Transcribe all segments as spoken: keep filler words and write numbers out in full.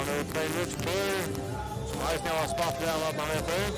Tvey níggju, sum eisini hava spælt væl allan veturin.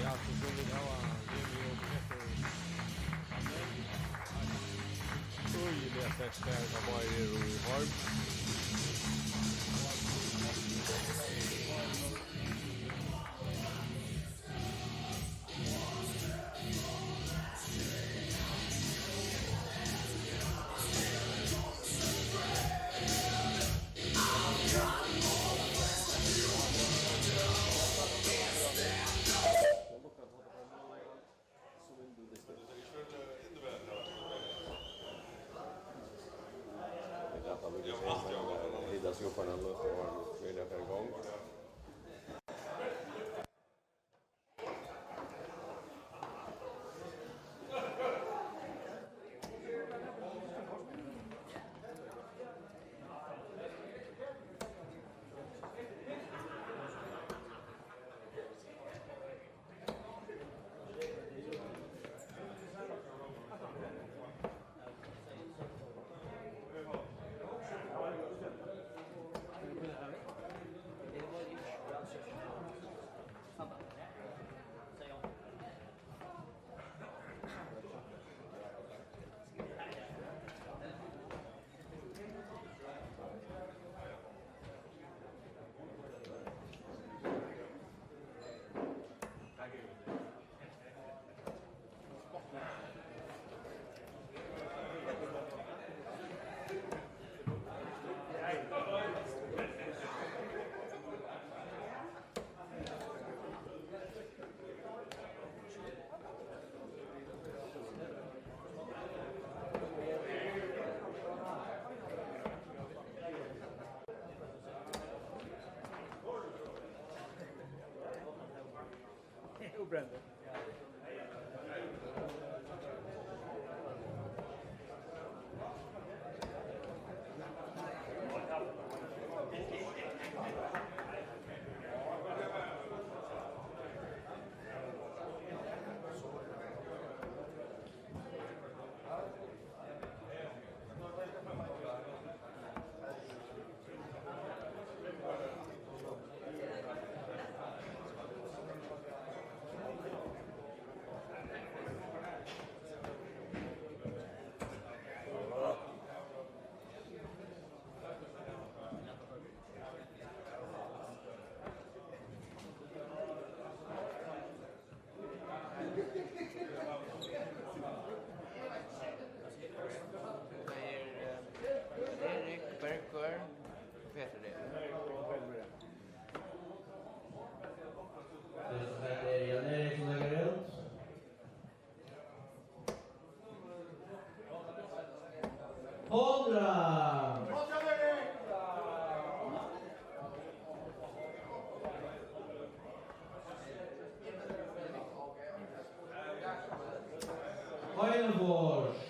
Ja, so skulu vit hava Remi og Petur. Øgiliga sterkt her, tá báðir eru í form. Hita seg upp her, og vit eru í gongd. Tað er, eh, Erik, Bergur, Petur er. Tað er Jan Erik sum leggur út. Hundrað. Einogfýrs.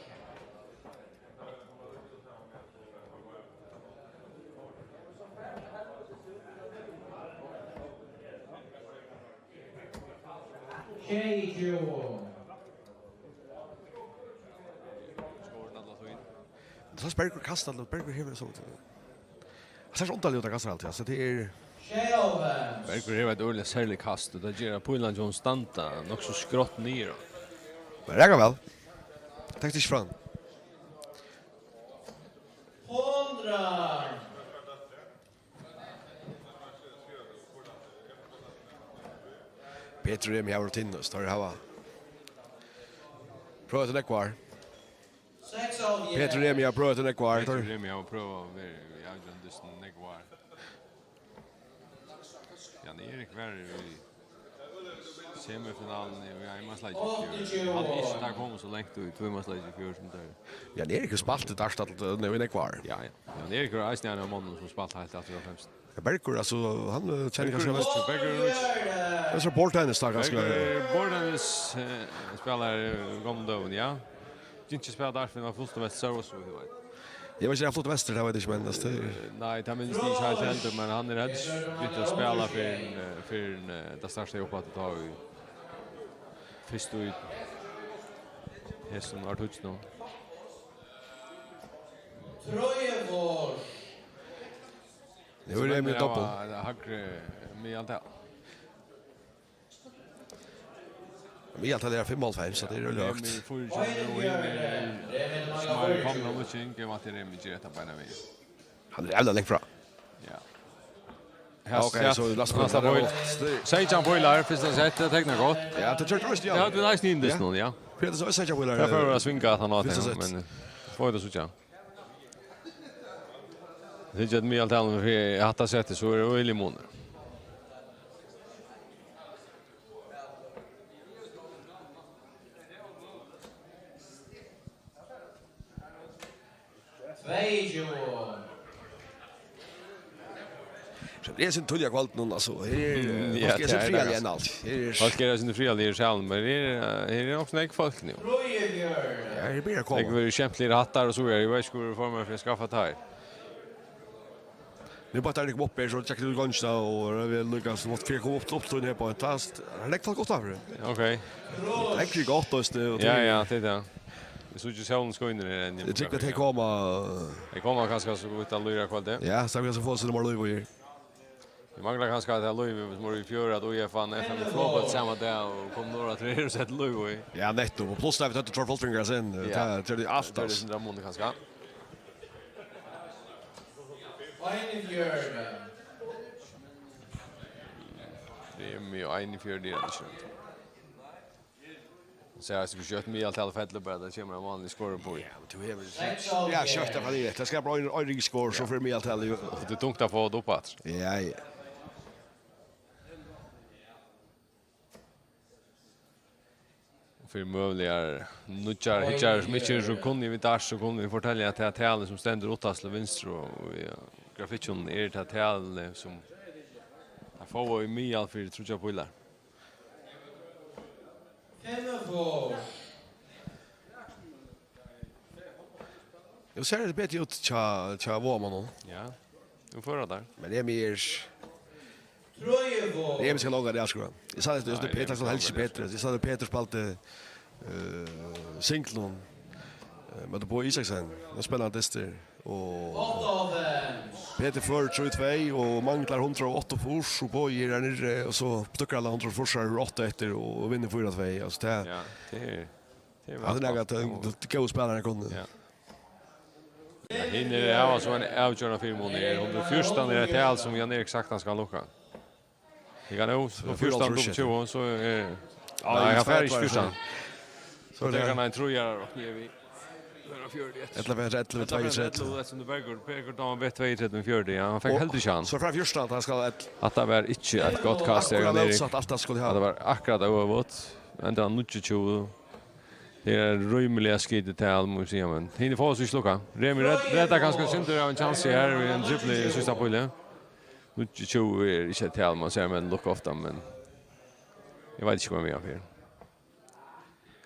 Sjeyogtjúgu. Skorin alla tíð. Sært Bergur kasta, Bergur hevur so. Hann sær so undarliga út at kasta altíð, altso, tað er Sjeyoghálvfems. Bergur hevur eitt øgiliga serligt kast, og tað ger at pílan hjá honum standa nokk so skjótt niður. Men rakar væl. Tekst ikki frá honum. Hundrað. Petur er við rutinu, teir hava prøvað tað nógv ár. Seks. Petur Remi hevur prøvað í nógv ár. Petur Remi hevur prøvað at vera í avgerandi dystin í nógv ár. Jan Erik var í semifinaluni í einmannsleiki í fjør. Hann er ikki, tað kom so langt í tvímannsleiki í fjør sum tað. Jan Erik hevur spælt í Darmstadt, eh, nú í nógv ár. Ja, ja. Jan Erik er eisini ein av monnunum sum spælt heilt aftur á femten. Ja, Bergur, altso, hann, eh, kennir kanska Bergur, best. Bergur er nýggj. Best er bordtennis, tá, kanska. Bergur er bordtennis, eh, spælar, eh, gamla døgum, ja. Ikki spælt darfin, hann flutti vestur, so vidt eg veit. Eg veit ikki, hann flutti vestur, tað veit eg ikki, men, altso, tað er Eh, nei, tað minnist eg ikki heilt heldur, men hann er helst begynt at spæla fyrr enn, eh, fyrr enn, eh, tað startaði upp aftur tá í fyrstu í hesum ártuginum. Trýogfýrs. Nú er Emil doppel. Hægri miðaltal. Miðaltal er fimmoghálvfems, so tað er øgiliga høgt. Emil fýraogtjúgu, og hin er sum er komin av lukking, eg vænti Emil ger hetta beinanvegin. Hann er jævla langt frá. Ja. Her Ok, her so Rasmus næsta har er boil. Seytjan boilar, fyrsta sett, tað teknar gott. Ja, tað gjørdi Øst, ja. Ja, tú er nice inn í Ja. Nú, ja. Fyri at tað er so Seytjan boilar. Tað er for at svinga at hann har, Fyrsta sett. Men, eh, får det så tja. Eg tykki at miðaltalan fyri hatta settið, so er det øgiligur munur. Tveyogtjúgu. So tað er sum tíðliga kvøld nú, altso. Her er Mm, ja, fólk er tað er sum tað, friðarlig enn altso. Alt. Her er Fólk er sum friðarlig í salin, men her er, her er nokk so nógv fólk nú. Trýogfjøruti. Ja, her byrjar at Eg koma. Verið skemtiligir hattar og so, eg veit ikki hvør formaður fer at skaffa tær. Nú bætti hann upp her, so gekk tað í gongina, og tað er væl líka sum at fyri at koma upp til uppstøðuna her á ein tast. Hann leggur fólk upp aftur. Ok. Leggur gott, veitst tú, og Ja, tað ja, tað er tað. Eg sá ikki sólin skínur her enn. Eg trúgvi at tey koma. Tey koma kanska so vidt at lýra kvøldið. Ja, so vit skal fáa seg meira lív í her. Vit mangla kanska at tað er lív, hvis man er í fjør, at U F A og F M floppa sama dag og koma norður aftur her og seta lív í. Ja, nettopp. Og pluss, tá vit høvdu tveir fullfingar sinn, Ja. tað, tað er alt, Tað er altso. Sindur av muni kanska. Einogfjøruti. Tað er mjög einogfjøruti, er tað ikki? Sær, so skjótt miðaltal fellur bara, tað kemur ein vanligur skorur uppá. Ja, men tú hevur Seks av Ja, skjótt, tað kann eg. Tað skal bara ein, ein ring skor, so fer miðaltalið. Og tað er tungt at fáa tað upp aftur. Ja, ja. Og fyri møguligar nýggjar hyggjarar sum ikki eru so kunniga við dart, so kunnu vit fortelja, at tað talið sum stendur uttast til vinstru og í, eh, grafikkinum er tað talið sum teir fáa í miðal fyri tríggjar pílar. Fimmogfýrs. Nú sær tað betri út hjá, hjá Vágamonnum. Ja, nú føra teir. Men Remi er Trýogfýrs. Remi skal longa tað, sko. Eg sá tað, Nei, Petur Remi skal helst longa betri. Eg sá tað, Petur spældi, eh, singlinum, eh, móti Boga Isaksen. Tað var spennandi dystur. Og Áttaoghálvfems. Petur førir trý tvey og manglar hundrað og áttaogfýrs, og Bogi er her niðri, og so dukkur hann hundrað og áttaogfýrs og átta eftir og, og vinnur fýra tvey. Altso, tað Ja, tað er, tað er Hann er væl nakað spælt. Tað er góður spælari, hann kunnu. Ja. Ja, hinir hava so ein avgerandi fyrimun her. Hundrað og fjúrtan er eitt tal sum Jan Erik saktans kann lukka. Eg kann jú, So fjúrtan, tjúgu, so er, Ja, nei, hann fær ikki fjúrtan. So So tekur hann ein trýara og niður við. Ella fær ellivu, tveyogtretivu. Ellivu, eftir Bergur, Bergur dámar best tveyogtretivu enn fjøruti, ja. Hann fekk Og heldur ikki hann. So fær fjúrtan, hann skal ell- Hatta var ikki eitt gott kast, Akkurát Jan Erik. Mótsatt alt, hann skuldi hava. Hatta var akkurát øvugt. Enda níggjuogtjúgu. Tað er rímiliga skitið tal, má eg siga, men hinir fáa so ikki lukkað. Remi red-, reddar kanska eitt sindur av ein kjansi her við ein dribli í síðsta píli. Níggjuogtjúgu er ikki eitt tal, man sær menn lukka ofta, men eg veit ikki, hvat meir hann fer.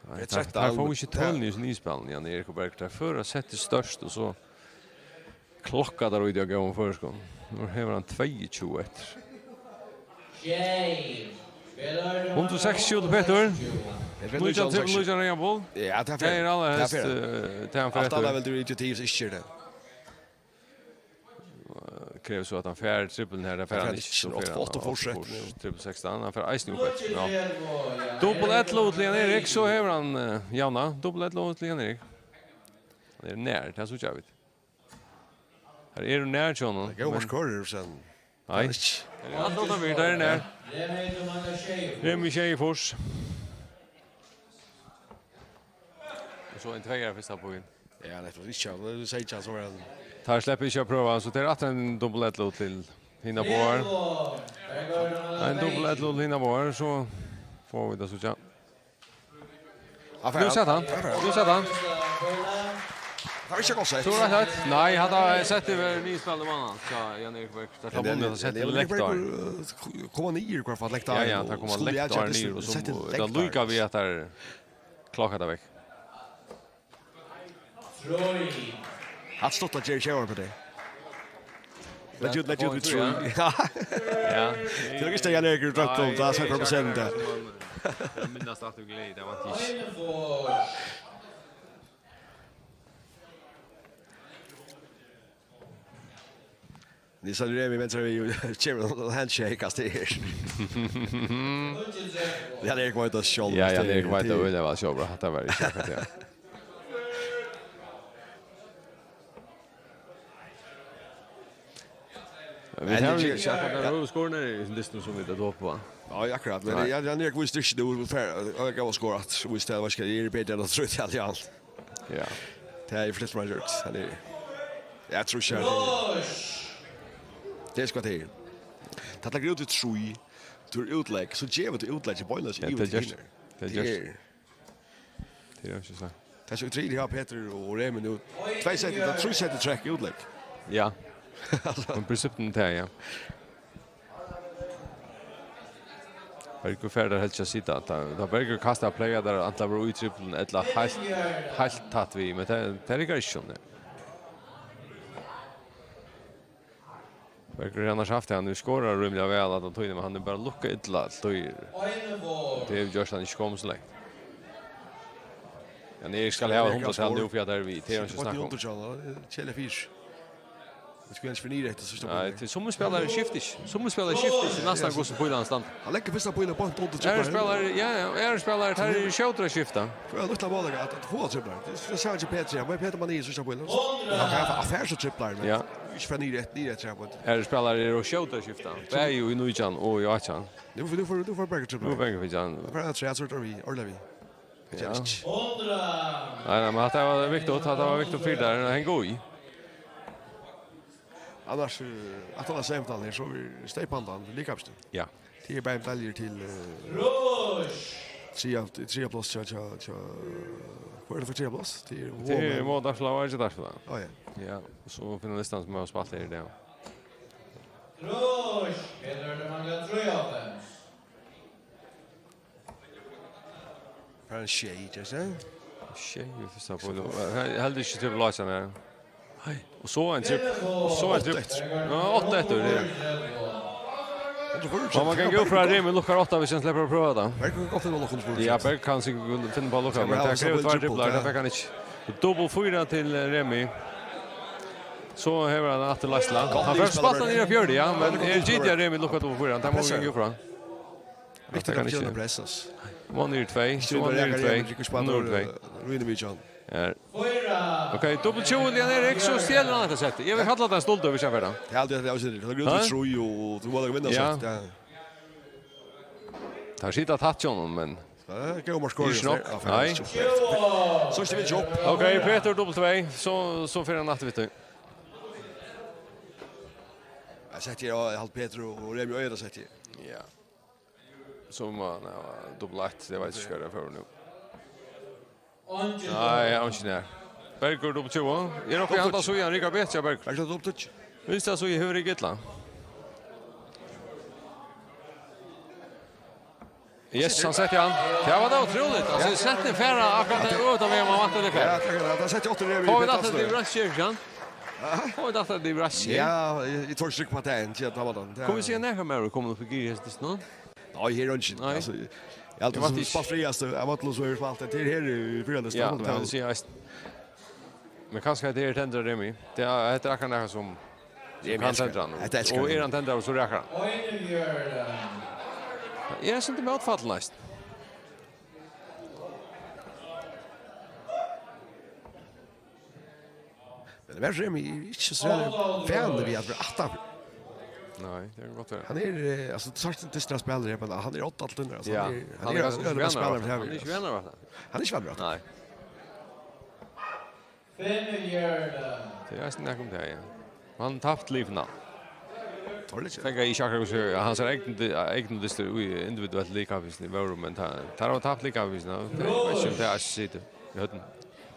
Nei, Tað er trettan, tað fáa ikki tað tølini í sinum innspælinum, Jan Erik og Bergur. Tað er fyrra settið størst, og so klokka teir út í góðum føroyskum. Nú hevur hann tveyogtjúgu eftir. Sjey. Hundrað og seksogtjúgu til Petur. Nítjan til nítjan Red Bull. Ja, tað er Tað er fair. Allarhelst, Tað er fair. Eh, tað hann fer Alt eftir. Annað veldur í G T S ikki er tað. Eh, krevur so at hann fær trippulin her, tað fær Hann hann fær ikki, so fær átta, hann átta forsett forsett, nú. Trippul sekstan, hann fær eisini upp eftir, ja. Dupul ellivu til Jan Erik, so hevur hann, eh, javnað. Dupul ellivu til Jan Erik. Hann er nær, tað síggja vit. Her er nær hjá honum, Tað er góð men markør, sen. Nei. Tað er ikki. Tað er alt uttanfyri, tað er nær. Remi sjeyogfýrs. Og so ein tveyara fyrsta píl. Ja, nettopp. Ikki, ja, tú sigur ikki, so var det. Teir sleppa ikki at prøva, so tað er aftur ein dupul ellivu til hinar báðar. Ein dupul ellivu til hinar báðar, so fáa vit tað so, ja. Nú sett hann. Nú sett hann. Tað var ikki gott sett. So var tað. Nei, hann hevur sett yvir nýspælda mannin. Ja, Jan Erik Berg. Tað var hann sett til lektor. Koma niður, hvar fær lektor? Ja, ja, tað koma lektor niður, og so tað líka við at teir klokka tað vekk. Hatt stórt at gera sjónvarp á tey. Legg út, legg út við trý. Ja. Ja. Tað er ikki Jan Erik, tú drakk tað, tað er sekstan prosent tað. Eg minnist at tú gleði, tað var ikki. Nisan Remi, men så er vi jo, kjemur ein handshake, altså, tað er. Ja, Jan Erik veit tað sjálvur. Ja, Jan Erik veit tað, tað var sjálvur, at tað var ikki akkurat, ja. Men vit hava ikki sagt at tað er høvuðsskorin í hesum dystinum sum vit hava topað. Ja, akkurat, men Jan Erik vísti ikki, nú fer, hann gav skor at, vísti, tað var ikki, eg eri betri enn at trúgva til Jan. Ja. Tað er flest man gjørt. Hann er, eg trúgvi ikki, hann er. Tað er sko tað er. Tað leggur út í trý. Tú er útlegg, so gevur tú útlegg til beinleiðis. Ja, yvir tað til gjørt. Hinar. Tað er gjørt. Tað er, tað er ikki so. Tað er so trý, ja, Petur og Remi nú. Tvey sett, tað er trý sett í trekk í útlegg. Ja. Men prinsippet er tað, ja. Bergur fær tað helst at sita. Tá, tá Bergur kastar, plagar tað antin at vera í triplinum ella heilt, heilt tætt við, men tað, tað riggar ikki soleiðis. Bergur hevur annars havt tað, hann skorar rímiliga væl alla tíðina, men hann er bara lukkað illa til tíðir. Tað hevur gjørt, hann ikki komið so langt. Jan Erik skal hava hundrað tal nú, fyri at tað er við. Tað er hann ikki snakk um. Kjell er fýrs. Vit skulu ikki fyri niður eftir, so Nei, tað er summi spælarar skifta ikki. Summi spælarar skifta ikki, næstan hvussu pílarnar standa. Hann leggur fyrsta pílin beint undir. Aðrir spælarar, ja, ja, aðrir spælarar, teir eru skjótir at skifta. Tað er lítla málið at, at fáa triplar. Tað, tað sær ikki Petri, men Petur man í síðsta pílin. Hann kann fáa fyrsta triplar, men Ja. Ikki fyri niður eftir, niður eftir, ja, men Aðrir spælarar eru skjótir at skifta. Bæði í nítjan og í átjan. Nú, nú fær, nú fær Bergur triplar. Nú er Bergur fittan. Nú fær hann triplar, so er við, ordiliga við. Ja. Nei, nei, men hatta var viktigt, hatta var viktigt fyri tær, hann gongur í. Annars, eh, at hann er semt her, so er steypandi, hann er líka. Ja. Tað er bara medaljur til, eh, triðja, triðja pláss hjá, hjá, hjá, hvat er tað fyri triðja pláss? Tað er Tað er mót Darfla og ikki Darfla. Á, ja. Ja, og so finna listan sum hava spælt her í dag. Rosh, Peter, tað manglar trý og hálvfems. Fær hann sjey, ikki sant? Sjey í fyrsta píl. Heldur ikki til Blasjan her. Nei. Og so ein tripp-, og so ein tripp-, Átta eftir. Ja, átta eftir, ja. Hundrað og fýra. Man kann ganga út frá, at Remi lukkar átta, hvis hann sleppur at prøva tað. Berg kann gott finna á at lukka hundrað og fýra. Ja, Berg kann sikkurt finna á at lukka, men tað krevur tveir triplar, tað fekk hann ikki. Dupult fýra til, eh, Remi. So hevur hann aftur leiðsluna. Hann fær spælt hann í fjøruti, ja, men eg giti at Remi lukkar dupult fýra, hann tar mål ganga út frá. Viktigt at kjanna press, ass. Mann er tvey, so mann er tvey. Rúni við John. Ja. Ok, dupult tjúgu, Jan Erik, so stjelur hann hetta settið. Eg vil kalla tað ein stoltur, hvis eg fær tað. Tað er altíð, tað er altíð, tað er grunn til trý, og tú má vinna sett, ja. Teir sita tætt hjá honum, men Ja, góð mark, skor. Ikki nokk. Ja, nei. So ikki vil opp. Ok, Petur dupult tvey, so, so fer hann aftur við tí. Eg setti, eg haldi Petur og Remi øyra setti. Ja. So má, nei, dupult eitt, tað veit eg ikki hvat eg fái nú. Nei, eg havi ikki nær. Bergur dupult tjúgu. Er oppe í handa, so er hann rigga betri, Bergur. Bergur dupult tjúgu. Vinstra, so er hann rigga illa. Yes, hann setti hann. Tað var tað ótrúligt. Altso, setti fara akkurát tað øvuta við, man væntaði tað. Ja, takk, ja, tað setti átta Remi. Fáa vit aftur til Brasil, ja? Fáa vit aftur til Brasil? Ja, eg, eg tók ikki upp á tað enn, tí at tað var tað. Kunnu vit siga, nær hann er komin upp í gir, hestur nú? Nei, her er hann ikki. Nei. Altso, eg havi altíð spælt frægast av øllum, so eg havi spælt her í fyrra lista. Ja, tað vil eg siga, eisini. Men kanska hetta her tendrar Remi. Tað er, hetta er akkurát nakað sum, sum kann tendra hann. Hetta elskar hann. Og er hann tendraður, so rakar hann. Eg eri eitt sindur mótfallin, eisini. Men tað er Remi, eg eri ikki so vanur við at vera aftan. Nei, tað kann gott vera. Hann er, eh, altso, tú sært, dystur spælari, men hann er átta allir, altso, ja, hann er, hann er, hann er kanska ikki vanur við at vera aftan. Hann er ikki vanur við at vera aftan. Nei. Hann er ikki vanur við at vera aftan. Nei. Fimm í fjøruni. Tað er eisini nakað um tað, ja. Hann tapti liðfinaluna. Tórleiki. Fekk eg ikki akkurát hvussu, ja, hansara egnu, egnu dystir í individuelt liðkappingini vóru, men tá, tá hann tapti liðkappingina, eg veit ikki um tað er situr í høvdinum.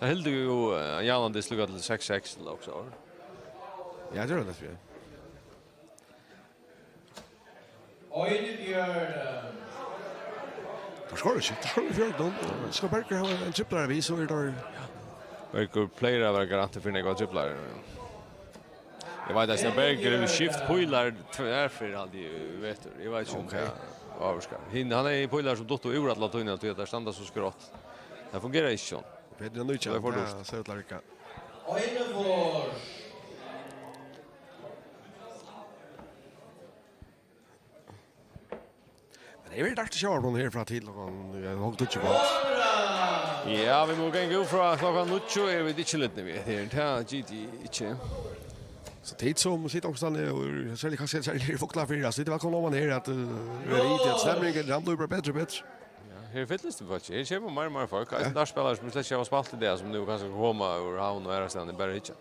Tá hildu jú, eh, Jan Andris líka til seks seks til okkara. Ja, tað er tað, ja. Einbjørn. Teir skora ikki, teir skora í fjørunum. Skal Bergur hava ein triplara við, so er tað... Bergur pleiar at vera garantur fyri nakrar triplar. Eg veit eisini, at Bergur hevur skift pílar tvær ferðir, haldi eg, í vetur. Eg veit ikki um... Ok. Tað ávirkar. Hin, hann er í pílar sum duttu úr alla tíðina, tí at teir standa so skrátt. Tað fungerar ikki so. Petur er nítjan, tað er for dýrt. Ja, so er tað líka. Einbjørn. Men tað er væl deiligt at sjá okkum her frá til, og hann, ja, hann dugdi ikki gott. Ja, vit mugu ganga út frá, klokkan níggju eru vit ikki lidnir við. Tað er tað, G T ikki. So tit sum sita onkustaðni, og serliga kanska serliga í Fuglafirði, so tit eru vælkomin oman her at, eh, vera við, at stemningin, hann blívur bara betri og betri. Ja, her fyllist tað fólk. Her kemur meir og meir fólk. Ja. Eisini dartspælarar sum slett ikki hava spælt í dag, sum nú kanska koma úr Havn og aðrastaðni, bara hyggja.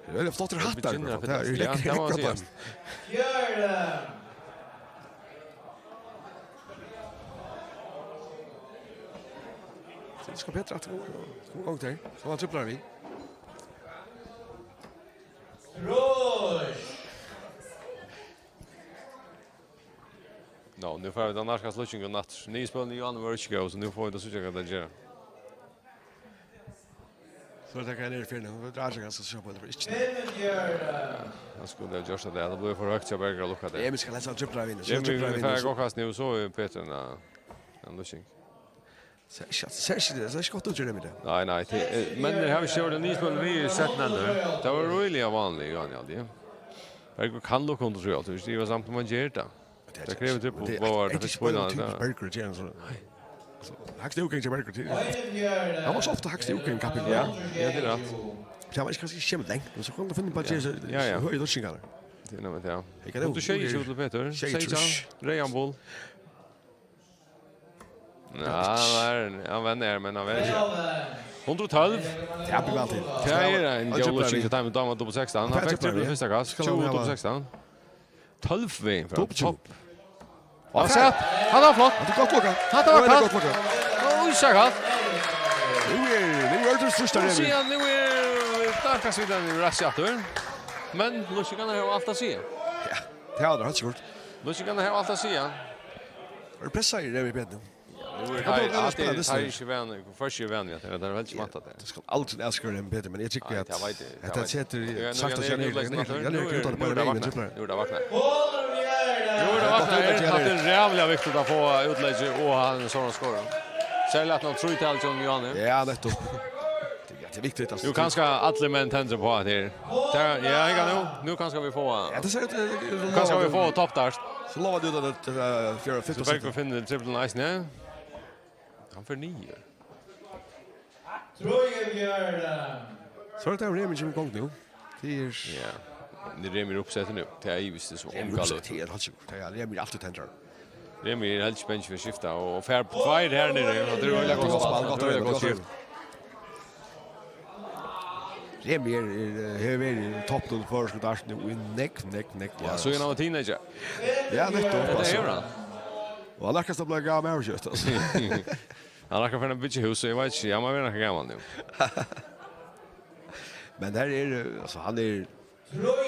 Tað eru flottir hattar, tað er... Ja, tað má man siga. Fjørði. So skal Petur aftur koma, koma í gongd her. So hann triplar við. Trýss. Nå, nú fáa vit nærkast lukkinum aftur. Niðurspælini í áðni vóru ikki góð, so nú fáa vit at síggja, hvat tey gera. So er tað, hvat er fyri nú? Vit dreier seg kanska so på, tað er ikki. Hann skuldi hava gjørt tað, tað blívur for høgt hjá Bergur at lukka tað. Emil skal helst hava triplar við, so... Emil triplar við, fær so gott kast nú, so er Petur ein, ein lukking. Sær ikki, sær ikki, sær ikki gott út, ger tað, Emil. Nei, nei, tað er, men her hava vit ikki niðurspæl við sett enn. Tað var øgiliga vanligt, Johan, ja, tað. Bergur kann lukka hundrað og trýoghálvtrýss, tað er samt, man ger tað. Tað krevur trippul, tað er, tað er ikki spennandi, tað. Bergur ger ein sånn. Nei. So, hægsta útgang hjá Bergur, tað er... Hann var so ofta hægsta útgang, kapping. Ja, ja, tað er rætt. So hann var ikki kanska ikki kemur langt, men so kann hann finna bara... Ja, ja. Høgir lukkingar. Tað er nemliga tað. Hey, hvat er... Hundrað og sjeyogtjúgu til Petur. Sjeyogtrýss. Seytjan, Reyambul. Ja, hann er, hann venn er, men hann venn ikki. Hundrað og tólv. Ja, blir væl til. Tað er ein góð lukking til teimum, dámar dubbel sekstan. Hann fekk trippul fyrsta kast, tjúgu dubbel sekstan. Tólv vegin frá. Topp. Hann sat. Hann var flott. Hatta er gott lukkað. Hatta var gott lukkað. Oj, so gott. Nú er, nú er tað størsta... Nú sigur hann, nú er, tá kanska vit eru rask aftur. Men lukkingarnar hava alt at siga. Ja, tað hava tær heilt sikkurt. Lukkingarnar hava alt at siga. Er pressað í Remi Peter? Ja, nú er tað, tað er ikki vanligt, fólk eru ikki vanlig, at tað er veldig smátt at tað. Tað skal aldri avskriva Remi Peter, men eg trúgvi at hetta setur... Ja, nú er tað vaknað. Nú er tað vaknað. Nú er tað vaknað. Hatta er ræðuliga viktigt at fáa útleggi og hava ein sånn skora. Serliga at hann trýr til John Johanne. Ja, nettopp. Tað er, tað er viktigt, altso. Nú kanska allir menn tendra á at her. Tað, ja, eg kann nú. Nú kanska vit fáa... Ja, tað sær út, eh, kanska vit fáa toppdart. So lova tú at, eh, fjøra, fimta. So Bergur finnur trippulin eisini. Hann fer niður. Trýogfjøruti. So er tað Remi sum er í gongd nú. Tað er... Ja. Nú er Remi uppsettur nú. Tað er jú vist so... Remi er uppsettur, tað er heilt sikkurt. Tað er, Remi er altíð tendraður. Remi er heilt ikki bangin fyri at skifta, og fær tveir her niðri, og tað er øgiliga gott spæl, gott, øgiliga gott skift. Remi er, er, eh, hevur verið í toppinum í føroyskum darti nú í nógv, nógv, nógv ár. Ja, síðan hann var teenager. Ja, nettupp, altso. Ja, tað hevur hann. Og hann lækkast at blíva gamal maður skjótt, altso. Hann lækkar fyri at byggja hús, so eg veit ikki, hann má vera nakað gamal nú. Men her er, eh, altso, hann er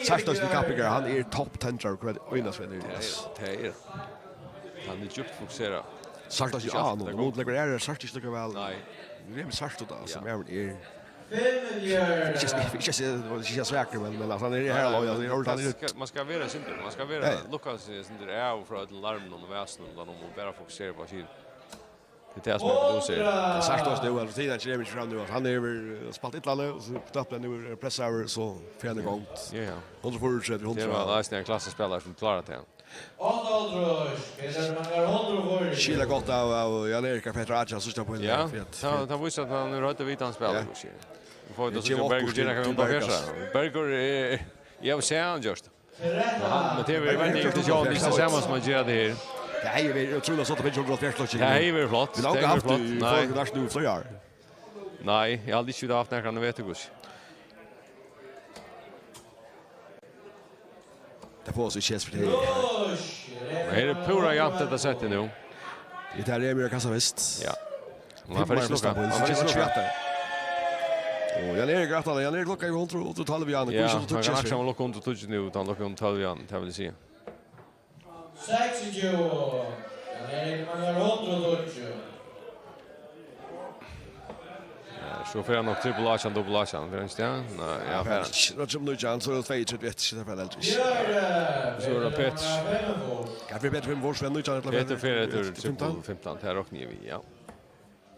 Sartast í kappingar, hann er topptendraður hvørt einasta ferð, tað er, altso. Tað er. Hann er djúpt fokuseraður. Sartast í... Ja, nú, nú leggur eg Sartast ikki líka væl. Nei. Nú er Sartast, altso, ja, maðurin er... Ikki, ikki, ikki, ikki svakur, men, men, altso, hann er her, altso, hann er... Man skal, man skal vera sindur, man skal vera, ja, ja, lukka seg sindur av frá øllum larminum og væsinum, og bara fokusera á at skjóta. Tað er tað sum eg vil siga. Tað er sagt eisini nú, altso, tíðin kemur ikki fram nú, altso, hann hevur, eh, spælt illa nú, so knappliga nú er pressaður, so fer hann í gongd. Ja, ja. Hundrað og fýraogtretivu, hundrað. Tað var eisini ein klassisk spælari sum klárar tað. Áttaoghálvtrýss, Peter Manger, hundrað og fýraogtretivu. Skilað gott av, av Jan Erik og Petur Acha, síðsta poeng. Ja, fyri at, tað, tað vísir at hann er heilt vitandi spælari, ja, so at siga. Vit fáa... Tað kemur okkurt til Bergur. Bergur, eh, eg havi sæð hann gjørt. Men hann, men tað er vel venjing til John, ikki tað sama sum at gera tað her. Tað hevði verið ótrúliga flott at fáa hundrað og hálvfjerðs flokk. Tað hevði verið flott. Vit hava ikki havt tað í... Nei. Føroyum í næstan fleiri ár. Nei, eg haldi ikki, vit hava havt nakran, eg veit ikki hvussu. Tað fáa so ikki hesi fyri tað. Men her er púra javnt hetta settið nú. Vit hava Remi og kassa fyrst. Ja. Og hann fer ikki lukka. Hann fer ikki lukka. Og Jan Erik aftan, Jan Erik lukkar jo hundrað og tólv, Jan. Ja, hann kann akkurát lukka hundrað og tíggju nú, tá hann lukkar hundrað og tólv, Jan, tað vil eg siga. Seksogtjúgu. Jan Erik manglar hundrað og tíggju. Ja, so fer hann nokk trippul átjan, dubbul átjan, fer hann ikki tað? Nei, ja, fer hann. Nú kemur nítjan, so er tað tveyogtretivu eftir, so tað fer hann heldur ikki. So er tað Petur. Hvat er Petur fimmogfýrs, nítjan ella Petur fer eftir trippul fimtan, tað rokni eg við, ja.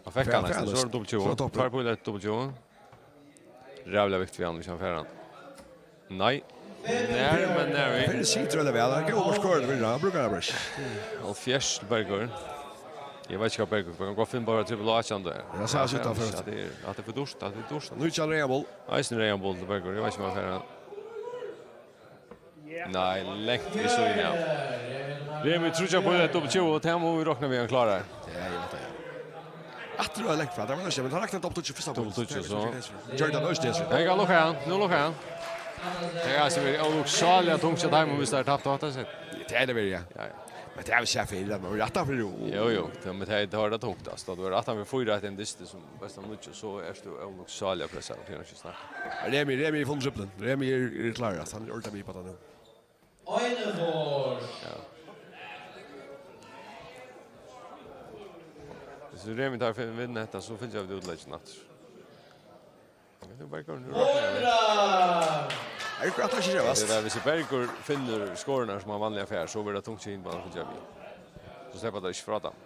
Hann fekk hann, so er tað dubbul tjúgu. So er tað toppur. Tveir pílar eftir dubbul tjúgu. Rævliga viktigt við hann, hvis hann fær hann. Nei. Nær, men nær við. Petur situr veldig vel. Hann er góður skora til vinna. Hann brúkar hann bara. Hálvfjerðs til Bergur. Eg veit ikki hvat Bergur, hann kann gott finna bara trippul átjan har. Ja, so er tað fyrst. At tað er, at tað er for dýrt, at tað er for dýrt. Nítjan reyðan bólt. Eisini reyðan bólt til Bergur, eg veit ikki um hann fær hann. Nei, langt við síðuna av. Remi, tríggjar pílar eftir dubbul tjúgu, og tað mugu vit rokna við, hann klárar. Ja, ja, tað er. Aftur og langt frá, tað var ikki, men hann raknar upp til fyrsta. Dubbul tíggju, so. Gjørdi hann øst, Jesus. Nei, hann lukkar hann, nú lukkar hann. Tað er, altso, verið ólukksáliga tungt hjá teimum, hvis tað er tapt, hatta sett. Tað er tað verið, ja. Ja, ja. Men tað hava vit sæð fyrr, at man verður rættað fyri, og Jo, jo, tað, men tað, tað var tað tungt, altso. Tú ert rættað við fýra eitt í ein dysti sum best av níggju, so ert tú ólukksáliga pressaður, tað er ikki snakk. Remi, Remi er í fullum triplinum. Remi er, er klárur, altso. Hann er ordiliga við uppá tað nú. Einogfýrs. Ja. Hvis Remi tar fin-, vinna hetta, so fylgja vit útlegginum aftur. Ja, nú Bergur, nú roknar eg. Hundrað! Er akkurát ikki gevast. Tað er, hvis Bergur finnur skorurnar sum hann vanliga fær, so verður tað tungt hjá hinum at fylgja við. So sleppa teir ikki frá teimum.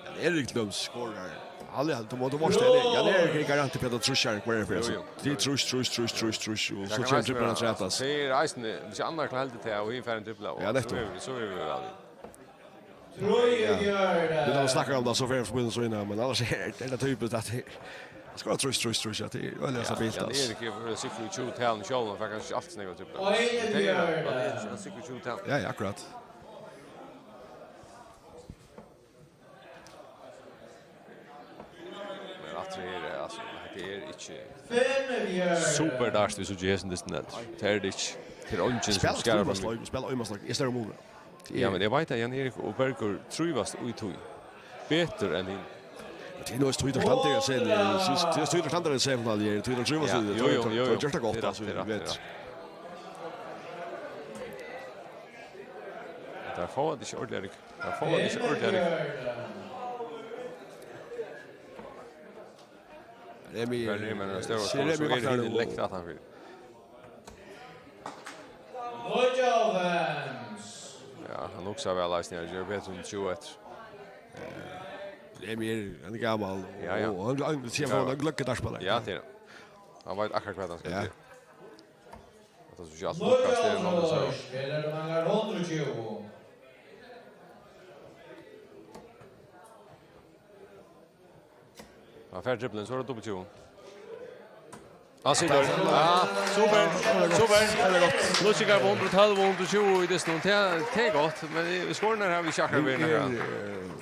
Jan Erik til dømis skorar. Hann er, hann, tú mást, tú mást, Jan Erik er garanti fyri at trýsta, hvar er fyri, Jú, altso. jú. Tað er trýst, trýst, trýst, trýst, trýst, og so kemur tripplan afturat, altso. Tað er eisini, hvis annar klárar tað, og hin fær ein tripla, og Ja, so nettupp. er vit, so er vit væl. Ja. Trýogfjøruti. Vit hava snakkað um tað, so fer hann forbi so inn, men annars er tað, tað er typiskt at tað, hann skorar trýst, trýst, trýst, ja, tað er øgiliga Ja, stabilt, Jan altso. Erik er sikkurt í tjúgu-talinum sjálvur, hann fær kanska ikki alt sum nógvar triplar. Einogfjøruti. Men tað er, hann er sikkurt í tjúgu-talinum. Ja, ja, akkurát. Men aftur her, altso, hetta er ikki Fimmogfjøruti. super dart, vit síggja í hesum dystinum heldur. Tað er tað ikki. Tað er eingin sum Spæla skarar fram. Trívarsleik, spæla heimasleik, er størri munur. Ja, men eg veit at Jan Erik og Bergur trívast í tí betur enn hin. Men tað er nú eisini tí, teir standa her, sum eg sigi, tað er tí, teir standa her, sum eg sigi, tað er tí, teir trívast Ja, í tí, jú, jú, teir, jú, teir jú. gera tað gott, Tað er altso, rætt, tað er vit rætt, veit. tað er rætt. Teir fáa tað ikki ordiliga rygg. Teir fáa tað ikki ordiliga rygg. Remi, Remi, men hann er stórur, sær so, Remi so er vaknar hini nú. Langt aftanfyri. Níggjuoghálvfems. Ja, hann hugsar væl eisini, hann ger betur enn tjúgu eftir. Remi er, hann er gamal, Ja, ja. og hann, hann, sær Ja, hann, ja. hann gløggur dartspælarar. Ja, tað er hann. Hann veit akkurát hvat hann skal Ja. gera. At hann so ikki alt lukkast, tað er ein annan saga. Níggjuoghálvfems, Petur manglar hundrað og tjúgu. Hann fær tripplan, so er tað dubbelt tjúgu. Hann situr. Ja, super, super. Lukkar upp á hundrað og tólv og hundrað og tjúgu í dystinum. Tað er, tað er gott, men í skorurnar hava vit ikki akkurát verið nakað.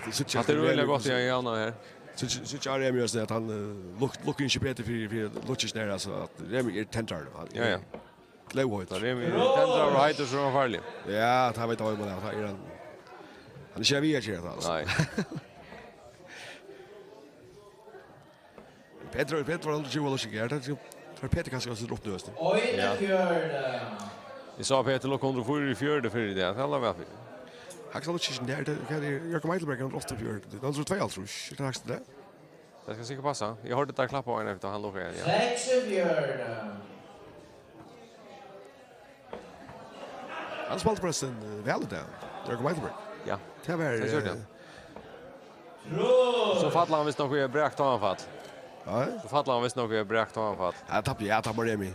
Hatta er øgiliga gott, ja, ja, her. So, so, so er Remi, at hann, eh, luk-, lukkar ikki betur fyri, fyri Lukic her, altso, at Remi er tendraður, hann Ja, ja. er glóðheitur. Tá Remi er tendraður og heitur, so er hann farligur. Ja, tað veit eg, men tað er hann. Hann er ikki við at gera tað, altso. Nei. Petur, Petur var hundrað og tjúgu Lukic, ja, tað er, tað er Petur kanska, altso, upp nú, veitst tú. Einogfjøruti. Eg sá Petur lukka hundrað og fýraogfjøruti fyrr í dag, tað lá væl fyri. Hægsta Lukic, tað er, tað er Jakob Eitelberg, hundrað og áttaogfjøruti, hundrað og tveyoghálvtrýss, er tað hægsta tað? Tað skal sikkurt passa. Eg hoyrdi teir klappa á ein eftir, hann lukkaði, ja. Seksogfjøruti. Hann spældi forrestin, eh, væl í dag. Jakob Eitelberg. Ja. Tað var, Tað gjørdi eh, hann. So fell hann vist nokk í eitt brak táanfall. Ja. So fell hann vist nokk í eitt brak táanfall. Ja, tapti, ja, tapti Remi.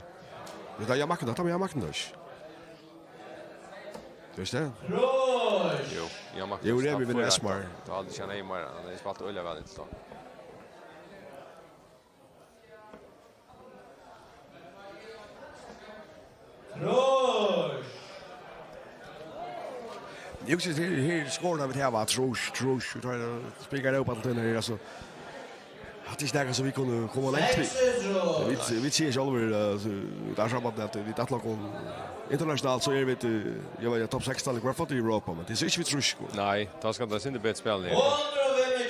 Vit hava Jan Magnus, tapti Jan Magnus. Tú veitst tað? Jú, Jan Magnus. Jú, Remi vinnur S M R. Tá hevði hann ikki meir. Hann hevði spælt øgiliga væl inntil tá. Trýss. Eg hugsi, her, her skorar vit her, va, trýss, trýss, vit hava spikað upp alla tíðina her, altso. Tað er ikki nakað sum vit kunnu koma langt við. Vit, vit siga sjálvir, eh, so, í dag sambandi at vit ætla okkum internationalt, so eru vit, eh, eg veit, topp sekstan, ella hvørt fall í Europa, men tað er ikki vit trýst, sko. Nei, tá skal tað sindur betur spæla niður.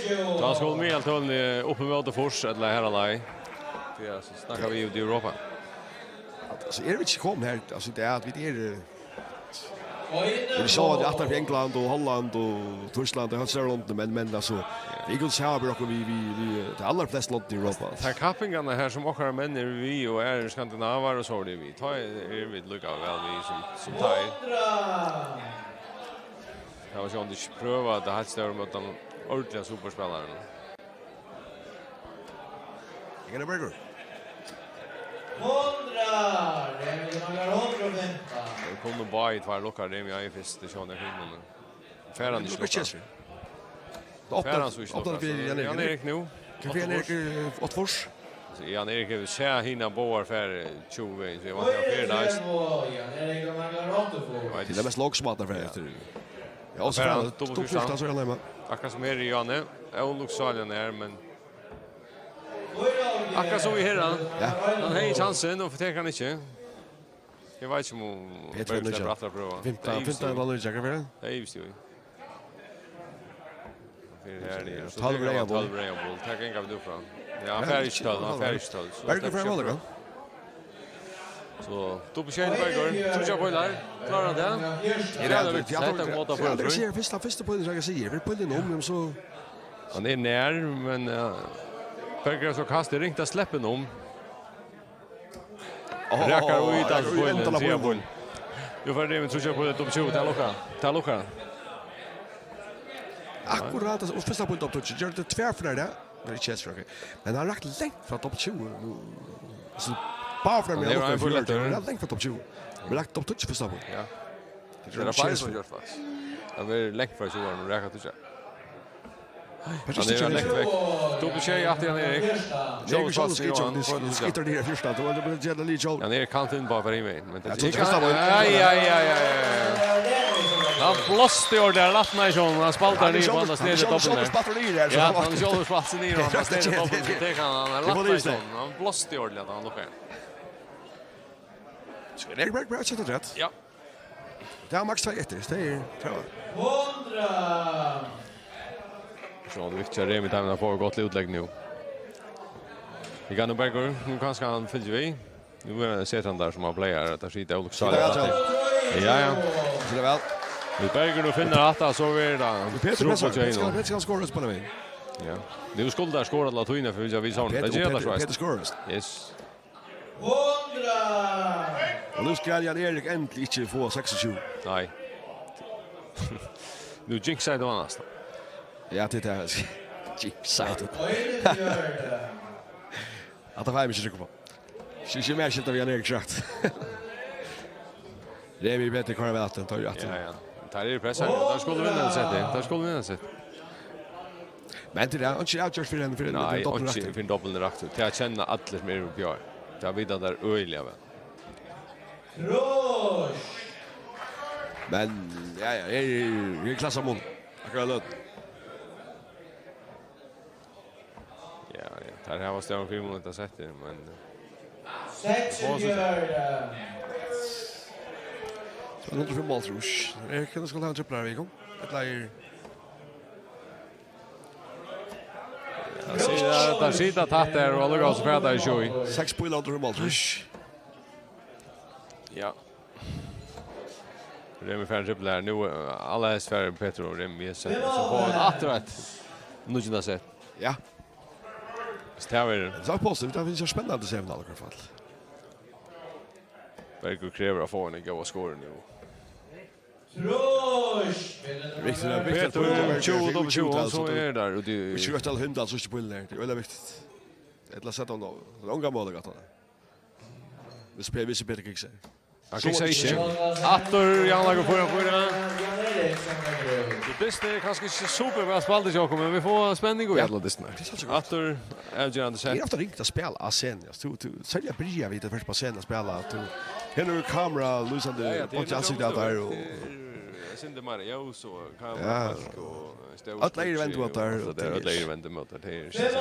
Tá skulu Miðal tølini upp ímóti Fýrs, ella har á leið. Tí, altso, snakka vit út í Europa. Altso, eru vit ikki komin har, altso, tað er at vit eru, eh, vit sjá at aftan fyri England og Holland og Týskland, tey høvuðsliga londini, men, men, altso, vit kunnu samanbera okkum við, við, við, eh, tey allarflestu londini í Europa, altso. Tær kappingarnar her sum okkara menn eru við og eru skandinavar og so eru vit, tá eru vit líka væl við sum, sum teir. Tað var sjálvandi ikki prøva, tað heilt stóra móti teimum ordiliga superspælarunum. Ingeborg. Hundra, Remi manglar hundrað og fimtan. Nú kunnu báðir tveir lukka Remi í fyrstu, tað sjá eg kring munnin. Fær hann ikki lukka? Lukka. Fær hann so ikki lukka, fyri Jan Erik. Jan Erik nú. Hvat fyri Jan Erik, eh, áttaogfýrs? Altso, Jan Erik hevur sæð hinar báðar fara tjúgu vegir, so eg vænti hann fer næst. Jan Erik manglar áttaogfýrs. Tað er mest longd sum hann fer eftir. Ja, og so fer hann, hann, dobbelt dobbelt fjúrtan, fjúrtan, so er hann heima. Akkurát sum her í Jan Erik. Ólukksáliga nær, men akkurát sum í fyrra. Ja. Hann hevði kjansin, og tekur hann ikki. Eg veit ikki um Petur Bergur sleppur aftur at prøva. Fimtan, tað er fimtan, tað er ikki, hvat er tað? Tað er ikki, jú. Fyri her niðri. So tólv tekur hann reyðan bólt. Tólv reyðan bólt. Tað ganga vit út frá. Ja, hann fær ikki tólv, hann fær ikki tólv. So Bergur fer at málleika. So, dobbelt sjey til Bergur. Tríggjar pílar. Klárar hann tað? Ja, tað er, tað er, tað er, tað er, fyrsta, fyrsta pílin, sum eg sigi. Fyrsta pílin um, so. Hann er nær, men, eh, Bergur er so kastað, ringt at sleppa hann um. Rakar í tann pílin, triðja pílin. Nú fær Remi tríggjar pílar, dobbelt tjúgu, tað lukkar. Tað lukkar. Akkurát, og fyrsta píl dobbelt tjúgu, ger tað tvær fyri tað. Men ikki heilt, ok. Men hann rakti langt frá dobbelt tjúgu. Nú, so, bara fyri meg, hann er langt frá dobbelt tjúgu. Men rakti dobbelt tjúgu fyrsta píl. Ja. Tað er fleiri sum gjørt, faktiskt. Hann er langt frá tjúgu, hann rakar tað ikki. Hann er langt vekk. Dobbelt sjey aftur Jan Erik. Jan Erik, Joel Schwartz, skittur niður í fyrsta. Tú var, tú var, Jan Erik kanst inn bara fyri meg, men tað er ikki. Ai, ai, ai, ai, ai. Hann blásti orðið, hann latnaði sjálvum, hann spældi niður á annan stað í dobbeltin. Ja, hann sjálvur spældi niður, hann spældi niður í dobbeltin, so tekur hann, hann latnaði sjálvum, hann blásti orðið, hann lukkaði. Skal Erik Berg bara seta rætt? Ja. Tað er maks tvey eftir, tað er, tað er. Hundra. So, tað er viktigt at Remi teimum at fáa gott útlegg nú. Vit ganga nú Bergur, nú kanska hann fylgir við. Nú er hann, setur hann har sum hann plagar, at hann situr og luktar. Ja, ja. Tað er væl. Nú Bergur nú finnur hatta, so er tað. Petur, Petur, Petur skal skora og spæla við. Ja. Nú skuldi hann skora alla tíðina, fyri vit hava við sovorðið. Petur, tað ger Petur, tað, Petur skorar. Yes. Hundra! Og nú skal Jan Erik endiliga ikki fáa seksogtjúgu. Nei. Nú jinxaði tú hann næstan. Ja, tað er tað. Jinxaði tú. Einogfjøruti. Hatta fái eg meg ikki trúgv uppá. Ikki, ikki meir skilt av Jan Erik sagt. Remi Petur koyrir væl aftur, tar aftur. Ja, ja. Teir eru pressaðir. Teir skulu vinna sett. Teir skulu vinna sett. Men tað er ikki avgjørt fyrr enn, fyrr enn, nei, fyrr enn dobbeltin er raktur. Ikki fyrr enn dobbeltin er raktur. Tað kenna allir sum eru uppi á. Tað vita teir øgiliga væl. Men, ja, ja, her er, her er klassamun. Akkurát løt. Ja, ja. Teir hava stóran fyrimun at seta, men, eh, seksogfjøruti. So er hundrað og fimm, hálvtrýss. Eg kann skal hava ein triplar, Viggo. Ella er, ja, teir sita tætt har, og allíkavæl so fara teir ikki í. Seks pílar, hundrað og fimm, hálvtrýss. Ja. Remi fær ein tripla har. Nú, eh, allarhelst fær Petur og Remi sett, so fáa vit aftur eitt níggjunda sett. Ja. So tað verður. Tað er positivt, tað finnst eg spennandi semifinala í hvørt fall. Bergur krevur at fáa eina góða skoru nú. Viktigt, viktigt. Petur, tjúgu, tjúgu, tjúgu, so er tað úti í. Ikki røtt at henda, so ikki pílin har. Tað er øgiliga viktigt. Ella seta hann á. Tað er ongan møguleika at hann. Hvis Per, hvis Peter kiksar. Hann kiksar ikki. Aftur, Jan Lager, fýra fýra. Dystin er kanska ikki super væl spældur hjá okkum, men vit fáa spenning í allar dystirnar. Aftur, avgerandi sett. Tað er ofta ringt at spæla á scenu, altso, tú, tú, serliga byrja við at fyrst á scenu at spæla, at tú, her er kamera, lýsandi, ja, ja, tað er beint í ansiktið á tær, og tað er, eh, sindur meira ljós og kamera, ja, fólk og stór skjerm og alt, tað er øll eru vend móti tær, og tað er øll eru vend móti tær, tað er ikki so.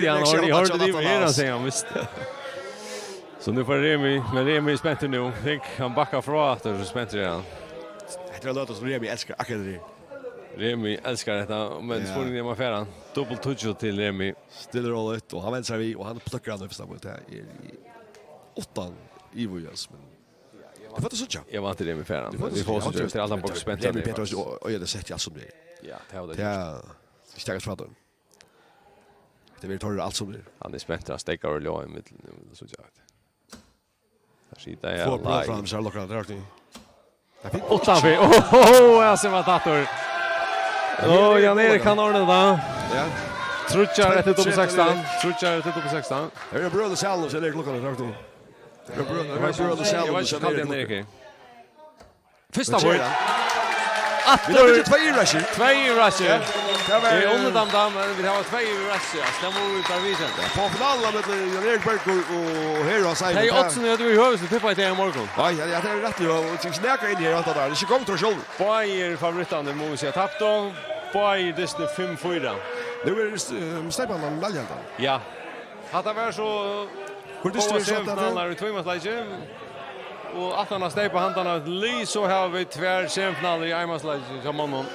misti hann, hann hoyrdi, hoyrdi Remi her, hann segði hann misti. So nú fær Remi, men Remi er spentur nú. Hygg, hann bakkar frá aftur, so spentur er hann. Hetta er ein løta sum Remi elskar, akkurát hetta her. Remi elskar hetta, men spurningurin er um hann fær hann. Double touch til Remi. Stilla og róligt, og hann vendir sær við, og hann pløkkar hann upp, Stampe. Tað er í uttan iva, Jens, men tað fært tú síggja. Eg vænti Remi fær hann, men vit fáa síggja, tað er alt hann brúkar spentur. Remi Petrus, og, og eg hevði sett alt sum tað er. Ja, tað var tað. Tað er ikki takast frá teimum. Tað verður teirra alt sum er. Hann er spentur, hann steðgar og ljóðar í miðjuni, so tjá. Tað sita. Fáa brøð fram, sær lokkar hann til høgru. Uttanfyri. Ohoho, ja, sum var tattur. Ó, Jan Erik, hann ordnar tað. Ja. Tríggjar eftir double sekstan. Tríggjar eftir double sekstan. Her er brøður í salinum, sær lokkar hann til høgru. Her er brøður, her er brøður í salinum, sær Jan Erik. Fyrsta point. Aftur. Vit hava fingið tvey yvirraskir. Tvey yvirraskir. Ja, tað var, eh, undir dam, dam, men vit hava tvey yvirraskir. Ja, tað mugu vit bara viðurkenna. Ja, fyri finaluna millum Jan Erik Berg og, og Hera Seimen. Tey oddsen høvdu vit í høvuðsstaðnum tippað í dag í morgun. Ja, ja, ja, tað er rætt, ja. Og ikki nakað inn í hetta har. Ikki komið til sjálv. Báðir favorittarnir, mugu vit siga, taptu. Báðir dystir fimm fýra. Nú er, eh, Steypan hann velgjandi. Ja. Hatta var so góðar semifinalur í tvímansleiki. Og aftan á Steypa handan av eitt lið, so hava vit tvær semifinalur í einmansleiki hjá monnum.